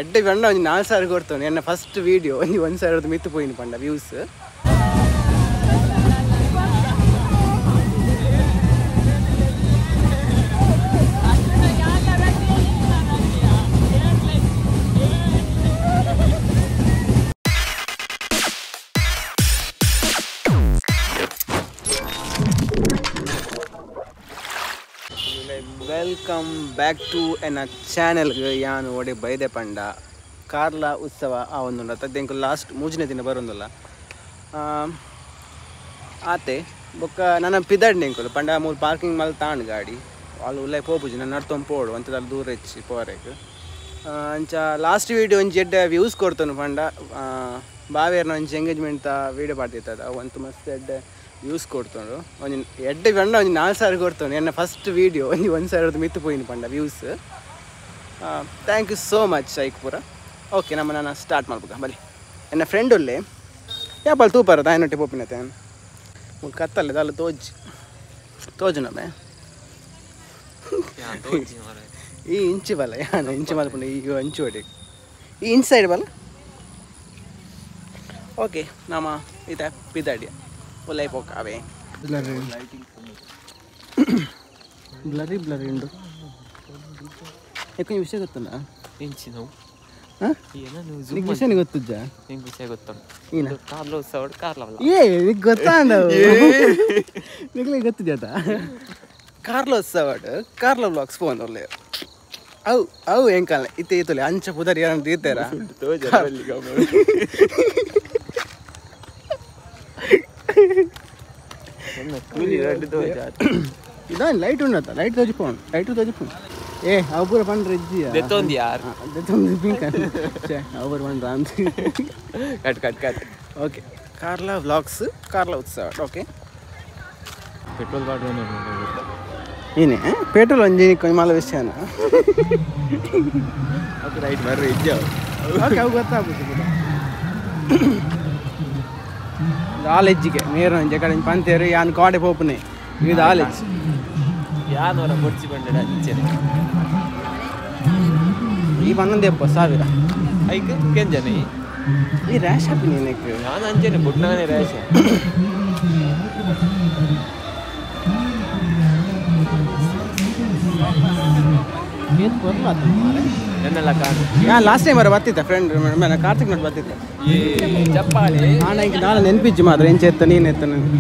ಎಡ್ಡೆ ಪಂಡ ಒಂಜಿ 4000 ಕೊಡ್ತಾನೆ ಎನ್ನ ಫಸ್ಟ್ ವೀಡಿಯೋ ಒಂಜಿ 1000 ಮಿತ್ತು ಪೋಯಿನ ಪಂಡ ವ್ಯೂಸ್. Welcome back to ಎನ್ನ ಚಾನೆಲ್ಗೆ. ಯಾನು ಒಡೆ ಬೈದೆ ಪಂಡ ಕಾರ್ಲ ಉತ್ಸವ ಆ ಒಂದುಂಡ ತದ್ದೆಂಕು ಲಾಸ್ಟ್ ಮೂಜನೇ ದಿನ ಬರೋಂದಲ್ಲ ಆತೆ ಬೊಕ್ಕ ನನ್ನ ಪಿದಡ್ನೆ ಎಂಕುಲು ಪಂಡ ಮೂಲು ಪಾರ್ಕಿಂಗ್ ಮಲ್ ತಾಂಡ್ ಗಾಡಿ ಅಲ್ಲಿ ಉಲ್ಲೈ ಪೋಪುಜಿ ನಾನು ನಡ್ತೊಂದು ಪೋಡು ಅಂಥದ್ದು ದೂರ ಹೆಚ್ಚಿ ಪೋರೆಗ್. ಅಂಚ ಲಾಸ್ಟ್ ವೀಡಿಯೋ ಒಂಜಿ ಎಡ್ಡೆ ವ್ಯೂಸ್ ಕೊಡ್ತಾನು ಪಂಡ ಬಾವೇರ್ನ ಒಂಜಿ ಎಂಗೇಜ್ಮೆಂಟ್ ವೀಡಿಯೋ ಪಾಡ್ದಿತ್ತದ ಅವು ಅಂತೂ ಮಸ್ತ್ ಎಡ್ಡೆ ವ್ಯೂಸ್ ಕೊಡ್ತಾನು ಒಂಜಿ ಎಡ್ಡೆ ಪಂಡ ಒಂಜಿ 4000 ಕೊಡ್ತಾನೆ ಎನ್ನ ಫಸ್ಟ್ ವೀಡಿಯೋ ಒಂಜಿ 1000 ಮಿತ್ತು ಪೋಯಿನ ಪಂಡ views. Thank you so much ಐಕ್ ಪೂರ. ಓಕೆ ನಮ್ಮ ನಾನು ಸ್ಟಾರ್ಟ್ ಮಾಡ್ಬೇಕ ಬಲಿ. ಎನ್ನ ಫ್ರೆಂಡ್ ಒಳ್ಳೆ ಯಾಪಲ್ ತೂಪಾರ ತಾಯಿನೊಟ್ಟೆ ಪೋಪಿನತೆ ಮೂಲು ಕತ್ತಲ್ಲ ಅಲ್ಲ ತೋಜ್ ತೋಜುನಬೆ ಈ ಇಂಚಿ ಬಲ್ಲ ಯಾನು ಇಂಚಿ ಮಲ್ಪುಂಡು ಈಗ ಇಂಚು ಹೊಡಿ ಈ ಇಂಚ್ ಸೈಡ್ ಬಲ್ಲ. ಓಕೆ ನಮ್ಮ ಇತ ಪಿದಾಡಿಯ ಒಳ್ಳೆ ಪೋಕಾವೆ ಬ್ಲರಿ ಬ್ಲರಿ ಉಂಡು ಯಾಕೆ ವಿಷಯ ಗೊತ್ತಲ್ಲ ಇಂಚಿ ನಾವು ನಿಂಗೆ ವಿಷಯ ಗೊತ್ತುಜ್ಜ? ನಿಂಗೆ ವಿಷಯ ಗೊತ್ತುಂಟು ಕಾರ್ಲ ಉತ್ಸವ ಕಾರ್ಲ ಏ ನಿಂಗೆ ಗೊತ್ತಾ ನಿಗ್ಲಿ ಗೊತ್ತಿದ್ಯಾತ ಕಾರ್ಲ ಉತ್ಸವ ಕಾರ್ಲ ಬ್ಲಾಗ್ಸ್ ಫೋನ್ ಒಳ್ಳೆ ಅವು ಅವು ಎಂಕಲ್ಲ ಇತ್ತೆ ಇತ್ತಲೆ ಅಂಚ ಪುದರ್ ಯಾರನ್ನು ದೀತಾರ ಇದಾನ್ ಲೈಟ್ ಉಂಡತ್ತ ಲೈಟ್ ತೋಜಿ ಫೋನ್ ಲೈಟ್ ತೋಜಿ ಫೋನ್ ಏ ಅವು ಪೂರ ಪಂಡ್ರೆ ಇಜ್ಜಿ ದೆತ್ತೊಂದು ಯಾರು ದೆತ್ತೊಂದು ಪಿಂಕ್ ಛೇ ಅವು ಪೂರ ಪಂಡ್ರ ಅಂತ cut cut cut. Okay Karla vlogs Karla ಉತ್ಸವ. ಓಕೆ ಪೆಟ್ರೋಲ್ ಬಾಟಲ್ ಏನೇ ಪೆಟ್ರೋಲ್ ಒಂಜಿ ಕೊಂಚ ಮಲ್ಲ ವಿಷಯನ ಓಕೆ ರೈಟ್ ಬರ್ರಿ ಇಜ್ಜ. ಓಕೆ ಅವು ಗೊತ್ತಾಗುತ್ತೆ ಆಲೆಜ್ಜಿಗೆ ಮೇರು ಒಂಜಿ ಕಡೆ ಪಂತೇರು ಯಾನ್ ಕಾಡೆ ಪೋಪುನೆ ಇದು ಆಲೆಜ್ ಯಾನೋರ ಬೊಡ್ಚಿ ಬಂಡ ಅಂಚೆನೆ ಈ ಪನ್ನೊಂದು ಸಾವಿರ ಐಕ್ ಕೆಂಜನೆ ಈ ರ್ಯಾಶ್ ಹಾಪಿನಿ ನೆಕ್ ನಾನು ಅಂಚೆನೆ ಬುಡ್ನಾನೆ ರ್ಯಾಶ್. ಏನ್ ಕೊರ್ಲ ನನ್ನೆಲ್ಲ ಕಾಣು. ನಾನು ಲಾಸ್ಟ್ ಟೈಮ್ ಬರ ಬರ್ತಿದ್ದೆ ಫ್ರೆಂಡ್ ನಾನು ಕಾರ್ತಿಕ್ ನೋಡಿ ಬರ್ತಿದ್ದೆ. ಏ ಚಪ್ಪಾಳೆ ನಾನು ಈಗ ನಾನು ನೆನಪಿಜ್ಜು ಮಾತ್ರ ಎಂಚ ಎತ್ತ ನೀನು ಎತ್ತ ನನಗೆ.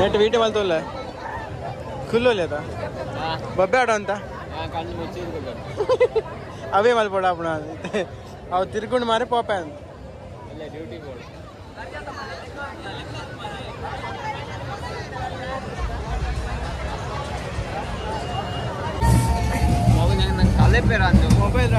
ನೆಟ್ ವೀಟೆ ಮಲ್ತೋಲ್ಲ ಕುಲ್ಲೋಲೇದ ಬಬ್ಬೆ ಆಡೋ ಅಂತ ಅವೇ ಮಲ್ಪೋಡ ಅಪ್ಪಣ ಅವು ತಿರ್ಕೊಂಡು ಮಾರೆ ಪೋಪ ಅಂತ ಮೊಬೈಲ್ ಮೊಬೈಲ್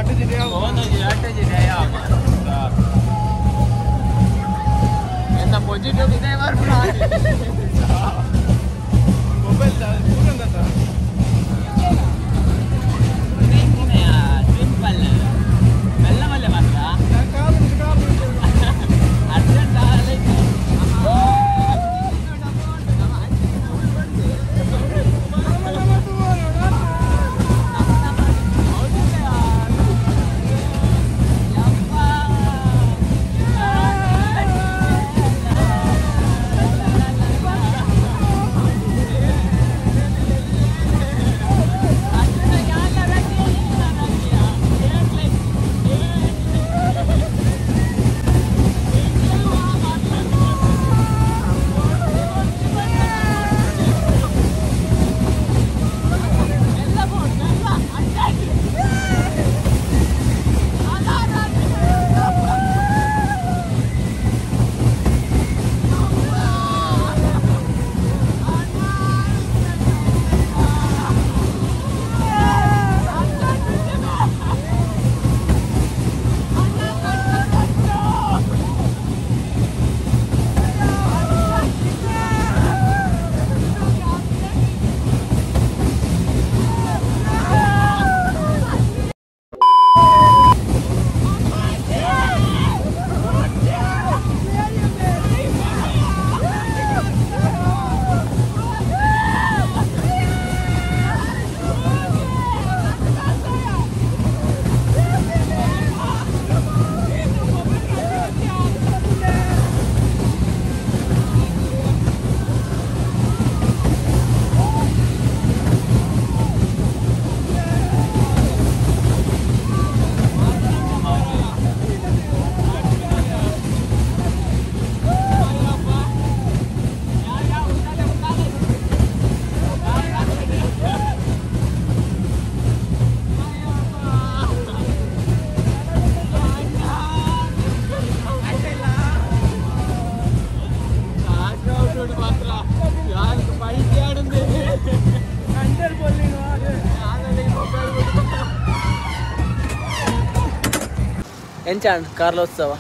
ಎಂಚಾಂಡ್ ಕಾರ್ಲೋತ್ಸವ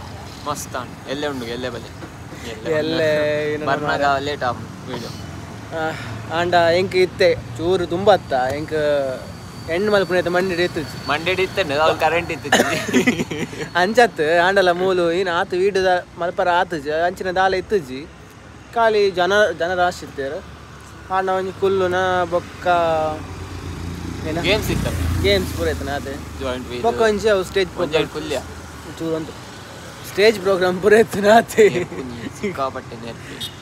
ಮಸ್ತ್ ಎಲ್ಲೇ ಉಂಡು ಎಲ್ಲೇ ಬಲೆ ಎಲ್ಲೇ ಬರ್ನಾಗ ಲೇಟ್ ಆಫ್ ವಿಡಿಯೋ ಆಂಡ ಎಂಕ್ ಇತ್ತೆ ಚೂರು ತುಂಬ ಅತ್ತ ಎಂಕ್ ಎಂಡ್ ಮಲ್ಪುನ ಮಂಡಿ ಇತ್ತು ಮಂಡಿ ಇತ್ತೆ ಅವ್ರು ಕರೆಂಟ್ ಇತ್ತು ಅಂಚತ್ ಆಂಡಲ ಮೂಲು ಇನ್ನು ಆತು ವೀಡಿಯೋದ ಮಲ್ಪರ ಆತುಜಿ ಅಂಚಿನ ದಾಲ ಇತ್ತುಜಿ ಖಾಲಿ ಜನ ಜನರಾಶಿ ಇತ್ತೇರು ಆಂಡ ಒಂಜಿ ಕುಲ್ಲುನ ಬೊಕ್ಕ ಗೇಮ್ಸ್ ಇತ್ತು ಗೇಮ್ಸ್ ಪೂರ ಇತ್ತು ಅದೇ ಜಾಯಿಂಟ್ ವೀಲ್ ಬೊಕ್ಕ ಒಂಜಿ ಅವು ಸ್ಟೇಜ್ ಕುಲ್ಯ ಚೂರು ಒಂದು ಸ್ಟೇಜ್ ಪ್ರೋಗ್ರಾಮ್ ಪೂರ ಇತ್ತು ನಾತೆ ಸಿಕ್ಕಾಪಟ್ಟೆ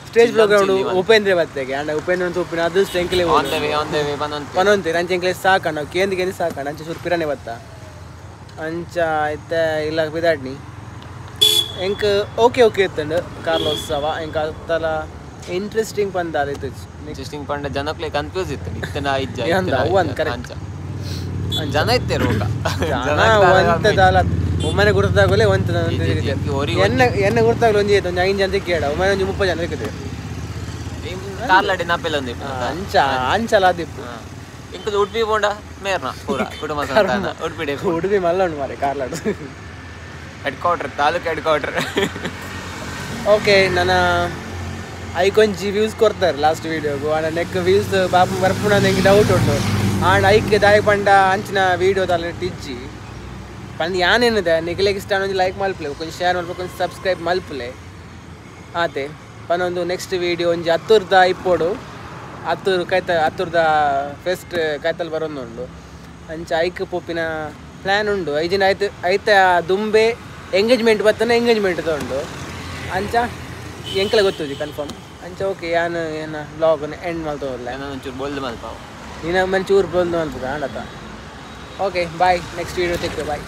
ಸ್ಟೇಜ್ ಪ್ರೋಗ್ರಾಮ್ ಉಪೇಂದ್ರ ಬತ್ತೆಗೆ ಅಂಡ ಉಪೇಂದ್ರ ಅಂತ ಉಪ್ಪಿನ ಅದು ಎಂಕ್ಲೆ ಆನ್ the way ಪನೊಂತೆ ಅಂಚ ಎಂಕ್ಲೆ ಸಾಕಣ್ಣ ಕೇಂದ್ರ ಕೇಂದ್ರ ಸಾಕಣ್ಣ ಅಂಚ ಚೂರು ಪಿರಾನೆ ಬತ್ತ ಅಂಚ ಇತ್ತೆ ಇಲ್ಲ ಬಿದಾಡ್ನಿ ಎಂಕ್ ಓಕೆ ಓಕೆ ಇತ್ತಂಡು ಕಾರ್ಲೋತ್ಸವ ಎಂಕ್ ಅತ್ತಲ ಇಂಟ್ರೆಸ್ಟಿಂಗ್ ಪಂದಾಲ ಇತ್ತು ಇಂಟ್ರೆಸ್ಟಿಂಗ್ ಪಂಡ ಜನಕ್ಲೆ ಕನ್ಫ್ಯೂಸ್ ಇತ್ತು ಇತ್ತನ ಇಜ್ಜ ಕರೆಕ್ಟ್ ಜನ ಇತ್ತೆ ರೋಗ ಜನ ಒಂತದಾಲ ಒಮ್ಮನೆ ಗುರುತಾಗಲೇ ಒಂತ ಎಣ್ಣೆ ಎಣ್ಣೆ ಗುರುತಾಗಲು ಒಂಜಿ ಒಂಜಿ 5 ಜನ ಕೇಳ ಒಮ್ಮೆ ಒಂಜಿ 30 ಜನ ಇರ್ತದೆ ಕಾರ್ಲಾಡೆ ನಾಪೆಲ್ಲ ಒಂದು ಅಂಚ ಅಂಚಲ ಅದಿಪ್ಪು ಇಂಕುಲು ಉಡುಪಿ ಪೋಂಡ ಮೇರ್ನ ಪೂರ ಕುಟುಂಬ ಸಂತಾನ ಉಡುಪಿ ಉಡುಪಿ ಮಲ್ಲ ಉಂಡು ಮಾರೆ Karlad headquarter taluk headquarter. Okay ನನ್ನ ಐಕೊಂಜಿ ವ್ಯೂಸ್ ಕೊಡ್ತಾರೆ ಲಾಸ್ಟ್ ವೀಡಿಯೋಗು ಆಂಡ ನೆಕ್ ವ್ಯೂಸ್ ಬಾಪ ಬರ್ಪುಣ ಎಂಕ್ ಡೌಟ್ ಉಂಟು ಆಂಡ ಐಕ್ ದಾಯ ಪಂಡ ಅಂಚಿನ ವೀಡಿಯೋದಲ್ಲಿ ಟಿಜ್ಜಿ ಪಂದ್ ಯಾನೇನಿದೆ ನಿಗಲೆಗ್ ಇಷ್ಟ ಒಂಜಿ ಲೈಕ್ ಮಲ್ಪಲೆ ಕೊಂಚ ಶೇರ್ ಮಲ್ಪಲೆ ಕೊಂಚ ಸಬ್ಸ್ಕ್ರೈಬ್ ಮಲ್ಪಲೆ ಆತೆ ಪನೊಂದು ನೆಕ್ಸ್ಟ್ ವೀಡಿಯೋ ಒಂಜಿ ಹತ್ತುರ್ದ ಇಪ್ಪೋಡು ಹತ್ತೂರು ಕೈತ ಹತ್ತುರ್ದ ಫೆಸ್ಟ್ ಕೈತಲ್ ಬರೋದುಂಡು ಅಂಚ ಐಕ್ ಪೋಪಿನ ಪ್ಲ್ಯಾನ್ ಉಂಡು ಐಜಿನ ಐತೆ ಐತೆ ದುಂಬೆ ಎಂಗೇಜ್ಮೆಂಟ್ ಬತ್ತನ ಎಂಗೇಜ್ಮೆಂಟ್ ಉಂಡು ಅಂಚ ಎಂಕಲೆ ಗೊತ್ತುಜಿ ಕನ್ಫರ್ಮ್ ಅಂಚ ಓಕೆ ಯಾನ್ ಏನ ಬ್ಲಾಗ್ ಎಂಡ್ ಮಲ್ತೋಲ್ಲ ಒಂಚೂರು ಬೋಲ್ದು ಮಲ್ಪಾವು ನೀನು ಮಂಚೂರು ಬೋಲ್ದು ಮಲ್ಪು ಆಂಡತ ಓಕೆ ಬಾಯ್ ನೆಕ್ಸ್ಟ್ ವೀಡಿಯೋ ತೆಕ್ಕೆ ಬಾಯ್.